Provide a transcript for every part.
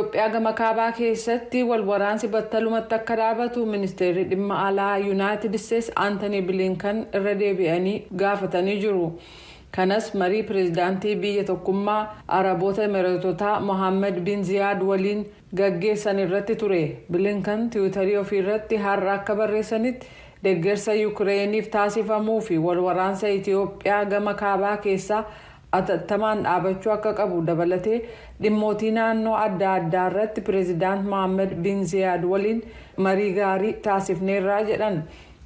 Itiyoophiyaa gama kaabaa keessatti wal waraansi battalumatti akka dhaabatu Ministeerri Dhimma Alaa Yuunaayitid Isteetsi Antanii Bilinkan irra deebi'anii gaafatanii jiru. Kanas marii pireezidaantii biyya Tokkummaa Araboota Emireetotaa Mohaammed bin Ziyaad waliin gaggeessan irratti ture. Bilinkan Tiwiitarii ofiirratti har'a akka barreessanitti, deeggarsa Yukireeniif taasifamuu fi wal waraansa Itiyoophiyaa gama kaabaa keessaa atattamaan dhaabachuu akka qabu dabalatee, dhimmootii naannoo adda addaa irratti pireezidaant Mohaammed bin Ziyaad waliin marii gaarii taasifneerraa jedhan.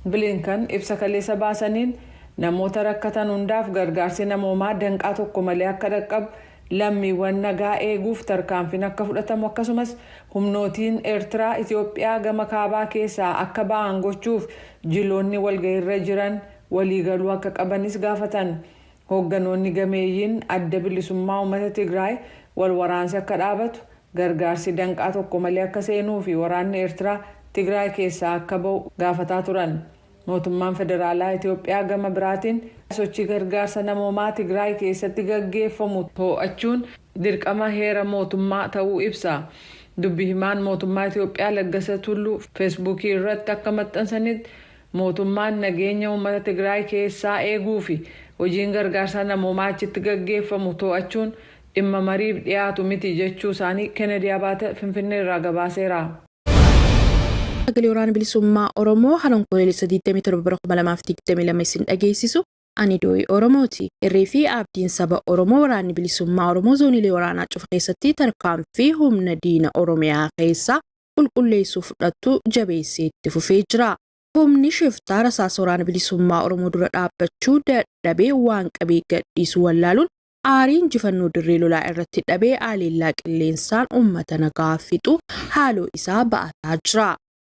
Bilinkan ibsa kaleessa baasaniin, namoota rakkatan hundaaf gargaarsi namoomaa danqaa tokko malee akka dhaqqabu, lammiiwwan nagaa eeguuf tarkaanfiin akka fudhatamu, akkasumas humnootiin Eertiraa Itiyoophiyaa gama kaabaa keessaa akka ba'an gochuuf jiloonni walgahiirra jiran waliigaluu akka qabanis gaafatan. Hoogganoonni gameeyyiin Adda Bilisummaa Uummata Tigraay wal waraansi akka dhaabatu, gargaarsi danqaa tokko malee akka seenuu fi waraanni Eertiraa Tigraay keessaa akka ba'u gaafataa turan. Mootummaan federaalaa Itiyoophiyaa gama biraatiin, sochii gargaarsa namoomaa Tigraay keessatti gaggeeffamu to'achuun dirqama heera mootummaa ta'uu ibsa. Dubbi himaan mootummaa Itiyoophiyaa Laggasa Tulluu Feesbuukii irratti akka maxxansanitti, mootummaan nageenya uummata Tigraay keessaa eeguu fi hojiin gargaarsa namoomaa achitti gaggeeffamu to'achuun dhimma mariif dhiyaatu miti jechuu isaanii Kennedy Abaate Finfinnee irraa gabaaseera. Sagalee Waraana Bilisummaa Oromoo Onkoloolessa 27 bara 2022 isin dhageessisu ani Dooyi Oromooti. Irree fi abdiin saba Oromoo Waraanni Bilisummaa Oromoo zooniilee waraanaa cufa keessatti tarkaanfii humna diina Oromiyaa keessaa qulqulleessuu fudhattu jabeessee itti fufee jira. Humni shiftaa rasaasa Waraana Bilisummaa Oromoo dura dhaabbachuu dadhabee waan qabee gadhiisu wallaaluun, aarii injifannoo dirree lolaa irratti dhabee, aleellaa qilleensaan uummata nagaa fixu haaloo isaa ba'ataa jira.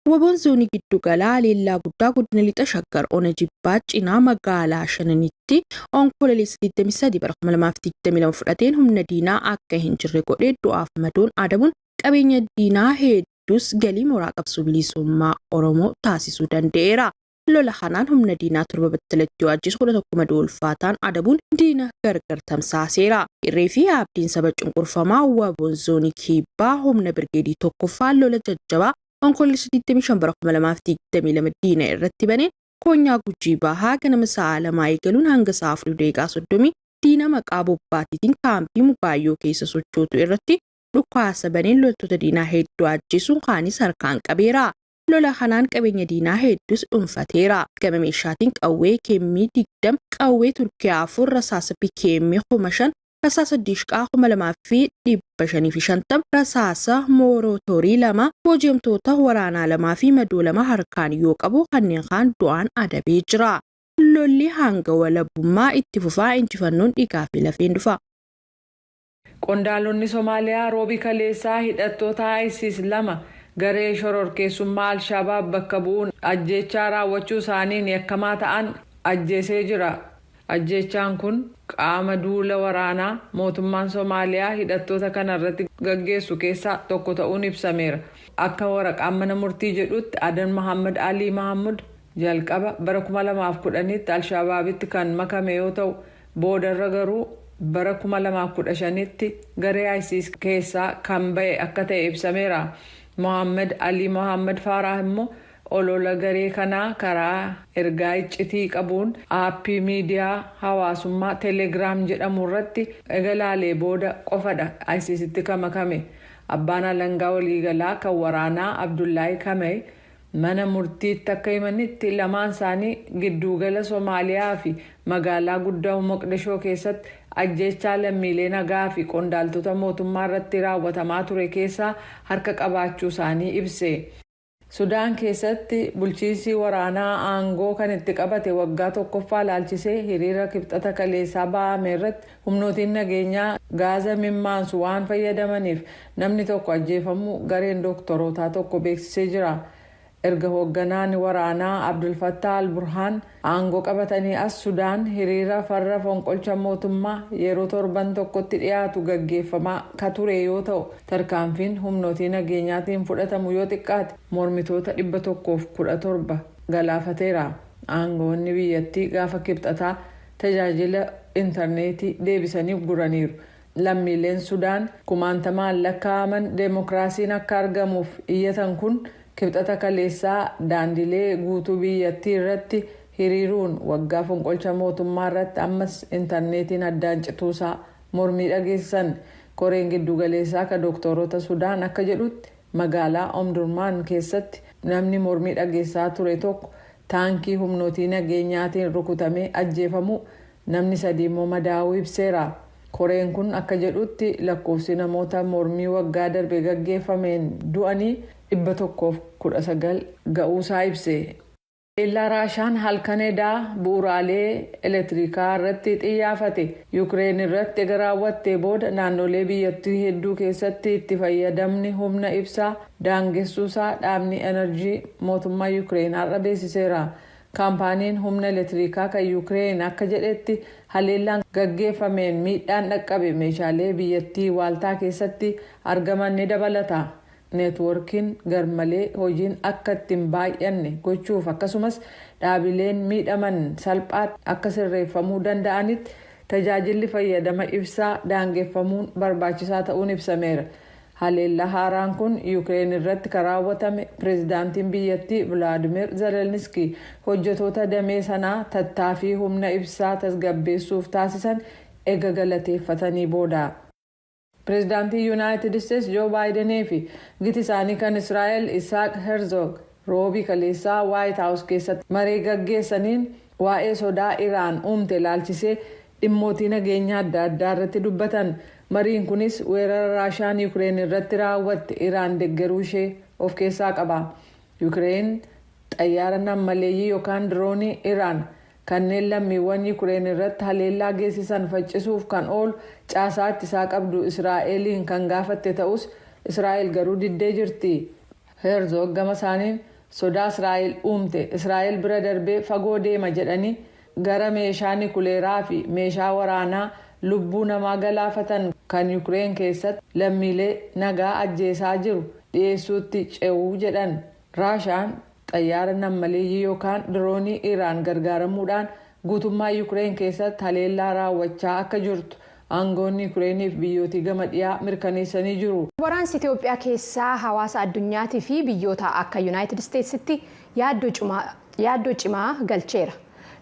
Waboon zoonii giddu galaa aleellaa guddaa godina Lixa Shaggar, ona Jibbaa cinaa magaalaa Shananitti Onkololeessa 23 bara 2022 fudhateen humna diinaa akka hin jirre godhee du'aaf madoon adabuun, qabeenya diinaa hedduus galii mooraa qabsoo bilisummaa Oromoo taasisuu danda'eera. Lola kanaan humna diinaa torba battalatti yoo ajjeesu, 11 madoo ulfaataan adabuun diina gargar tamsaaseera. Irree fi abdiin saba cunqurfamaa Waboon zoonii Kibbaa humna birgeedii tokkoffaa lola jajjabaa Onkololeessa 25 bara 2022 diina irratti baneen, koonyaa Gujii Bahaa ganama sa'a 2 eegaluun hanga sa'a 4:30 diina maqaa bobbaatiitiin kaampii Mugaayyoo keessa sochootu irratti dhukaasa baneen loltoota diinaa hedduu ajjeesuun kaanis harkaan qabeera. Lola kanaan qabeenya diinaa hedduus dhuunfateera. Gama meeshaatiin qawwee keemmii 20, qawwee Turkiyaa 4, rasaasa PKM 5000, rasaasa diishqaa 2550, rasaasa moorootorii 2, booji'amtoota waraanaa 2 fi madoo 2 harkaan yoo qabu, kanneen kaan du'aan adabee jira. Lolli hanga walabummaa itti fufaa, injifannoon dhiigaa fi lafeen dhufa. Qondaalonni Somaaliyaa Roobii kaleessaa hidhattoota ISIS lama garee shororkeessummaa Alshabaab bakka bu'uun ajjeechaa raawwachuu isaaniin yakkamaa ta'an ajjeesee jira. Ajjeechaan kun qaama duula waraanaa mootummaan Somaaliyaa hidhattoota kana irratti gaggeessu keessaa tokko ta'uun ibsameera. Akka waraqaan mana murtii jedhutti, Adan Mohammad Alii Mahammud jalqaba bara 2010tti Alshabaabitti kan makame yoo ta'u, boodarra garuu bara 2015tti garee ISIS keessaa kan ba'e akka ta'e ibsameera. Mohammad Alii Mohammad Faaraah immoo olola garee kanaa karaa ergaa iccitii qabuun aappii miidiyaa hawaasummaa Telegiraam jedhamu irratti egalaalee booda qofadha ISIStti kan makame. Abbaan alangaa waliigalaa kan waraanaa Abdullaahi Kamey mana murtiitti akka himanitti, lamaan isaanii giddugala Somaaliyaa fi magaalaa guddaa Moqdishoo keessatti ajjeechaa lammiilee nagaa fi qondaaltota mootummaa irratti raawwatamaa ture keessaa harka qabaachuu isaanii ibse. Sudaan keessatti bulchiinsi waraanaa aangoo kan itti qabate waggaa tokkoffaa laalchisee hiriira Kibxata kaleessaa ba'ame irratti humnootiin nageenyaa gaaza imimmaansu waan fayyadamaniif namni tokko ajjeefamuu gareen dooktorootaa tokko beeksisee jira. Erga hoogganaan waraanaa Abdulfattaa Alburhaan aangoo qabatanii as, Sudaan hiriira farra fonqolcha mootummaa yeroo torban tokkotti dhiyaatu gaggeeffamaa ka ture yoo ta'u, tarkaanfiin humnootii nageenyaatiin fudhatamu yoo xiqqaate mormitoota 117 galaafateera. Aangoonni biyyattii gaafa Kibxataa tajaajila intarneetii deebisanii guraniiru. Lammiileen Sudaan kumaantamaan lakkaa'aman deemokiraasiin akka argamuuf iyyatan kun Kibxata kaleessaa daandilee guutuu biyyattii irratti hiriiruun waggaa fonqolcha mootummaa irratti ammas intarneetiin addaan cituusaa mormii dhageessisan. Koreen giddugaleessaa ka dooktaroota Sudaan akka jedhutti, magaalaa Omdurmaan keessatti namni mormii dhageessaa ture tokko taankii humnootii nageenyaatiin rukutamee ajjeefamuu, namni sadii immoo madaa'uu ibseera. Koreen kun akka jedhutti, lakkoofsi namoota mormii waggaa darbe gaggeeffameen du'anii 119 ga'uusaa ibse. Haleellaa Raashaan halkan edaa bu'uuraalee elektirikaa irratti xiyyaafate Yukireen irratti ega raawwattee booda naannolee biyyattii hedduu keessatti itti fayyadamni humna ibsaa daangessuusaa dhaabni enerjii mootummaa Yukireen har'a beeksiseera. Kaampaaniin humna elektirikaa kan Yukireen akka jedhetti, haleellaan gaggeeffameen miidhaan dhaqqabe meeshaalee biyyattii waaltaa keessatti argaman ni dabalata. Neetwoorkiin garmalee hojiin akka ittiin baay'anne gochuuf, akkasumas dhaabileen miidhaman salphaatti akka sirreeffamuu danda'anitti tajaajilli fayyadama ibsaa daangeffamuun barbaachisaa ta'uun ibsameera. Haleellaa haaraan kun Yukireen irratti kan raawwatame pireezidaantiin biyyattii Vilaadimir Zelenski hojjetoota damee sanaa tattaaffii humna ibsaa tasgabbeessuuf taasisan ega galateeffatanii booda. Pireezidaantii Yuunaayitid Isteetsi Joo Baayidanii fi giti isaanii kan Israa'el Isaaq Herzog Roobii kaleessaa Waayit Haawus keessatti marii gaggeessaniin waa'ee sodaa Iraan uumte ilaalchisee dhimmootii nageenya adda addaa irratti dubbatan. Mariin kunis weerara Raashaan Yukireen irratti raawwatte Iraan deeggaruu ishee of keessaa qaba. Yukireen xayyaara nammaleeyyii yookaan diroonii Iraan kanneen lammiiwwan Yukireen irratti haleellaa geessisan faccisuuf kan oolu caasaa ittisaa qabdu Israa'eliin kan gaafatte ta'us, Israa'el garuu diddee jirti. Heerzoog gama isaaniin sodaa Israa'el uumte Israa'el bira darbee fagoo deema jedhanii, gara meeshaa nikuleeraa fi meeshaa waraanaa lubbuu namaa galaafatan kan Yukireen keessatti lammiilee nagaa ajjeesaa jiru dhiyeessuutti ce'uu jedhan. Raashaan xayyaara nammaleeyyii yookaan diroonii Iraan gargaaramuudhaan guutummaa Yukireen keessatti haleellaa raawwachaa akka jirtu aangoonni Yukireeniif biyyootii gama dhiyaa mirkaneessanii jiru. Waraansi Itoophiyaa keessaa hawaasa addunyaatii fi biyyoota akka Yuunaayitid Isteetsitti yaaddoo cimaa galcheera.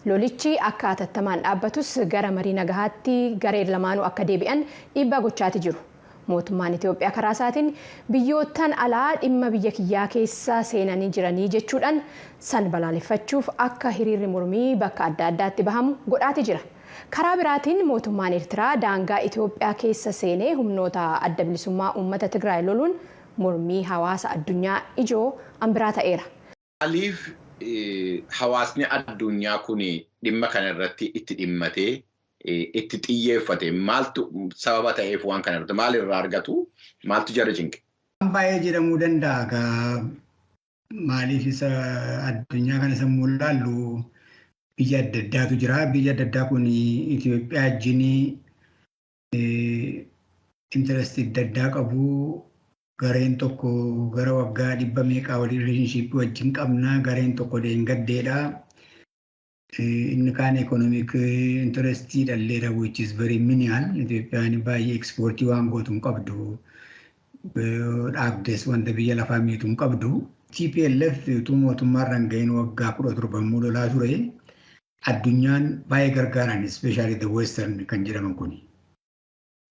Lolichi akka hatattamaan dhaabbatus gara marii nagahaatti gareen lamaanuu akka deebi'an dhiibbaa gochaati jiru. Mootummaan Itoophiyaa karaa isaatiin biyyoottan alaa dhimma biyya kiyyaa keessa seenanii jiranii jechuudhaan san balaaleffachuuf akka hiriirri mormii bakka adda addaatti bahamu godhaati jira. Karaa biraatiin mootummaan Eertiraa daangaa Itoophiyaa keessa seenee humnoota Adda Bilisummaa Uummata Tigraay loluun mormii hawaasa addunyaa ijoo an biraa ta'eera. Maaliif hawaasni addunyaa kun dhimma kana irratti itti dhimmatee itti xiyyeeffate? Maaltu sababa ta'eef waan kana irratti maal irraa argatu? Maaltu jara cinqe? Baay'ee jedhamuu danda'a. Maaliif isa addunyaa kana sammuu ilaallu biyya adda addaatu jira. Biyya adda addaa kun Itoophiyaa wajjin interestii adda addaa qabu. Gareen tokko gara waggaa 100 meeqaa walii relationshipii wajjin qabna. Gareen tokko deengaddeedha. Inni kaan economic interestii dhalleedha, which is very minimal. Itoophiyaan baay'ee exportii waan gootu hin qabdu. Dhaabdes wanta biyya lafaa miitu hin qabdu. TPLF utuu mootummaarra hin gahin waggaa 17 immoo lolaa ture. Addunyaan baay'ee gargaaran, especially the Western kan jedhaman kuni.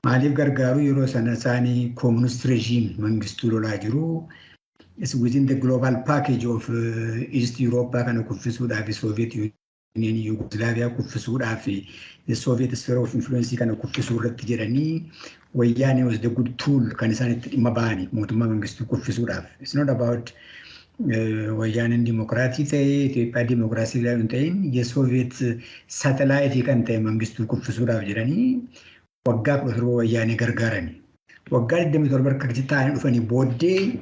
Maaliif gargaaru? Yeroo sana isaanii communist regime Mangistuu lolaa jiru. It's within the global package of East Europe kana kuffisuudhaaf, Soviet Union Yugoslavia kuffisuudhaaf, the Soviet sphere of influence kana kuffisuu irratti jedhanii Wayyaanee was the good tool kan isaan itti dhimma ba'ani mootummaa Mangistuu kuffisuudhaaf. It's not about Wayyaaneen dimokiraatii ta'ee Itoophiyaa dimokiraasii hin ta'in, የሶቪየት satelliteii kan ta'e Mangistuu kuffisuudhaaf jedhanii waggaa 17 Wayyaanee gargaarani. Waggaa 27 harka ta'anii dhufanii booddee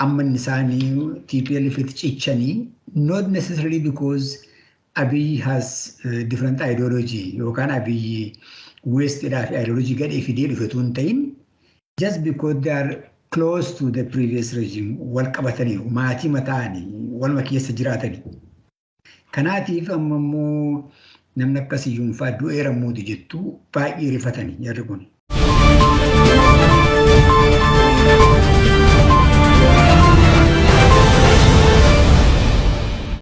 amma inni isaanii TPLF itti cichanii, not necessarily because Abiy has different ideology yookaan Abiy Westidhaa fi ideology gadhee fidee dhufe hin ta'in, just because they are close to the previous regime, wal qabataniiru, maatii mataanii waluma keessa jiraatanii. Kanaatiif amma immoo namni akkasii yuunfaa du'eera mooti jettu baay'ee rifatanii jarri kun.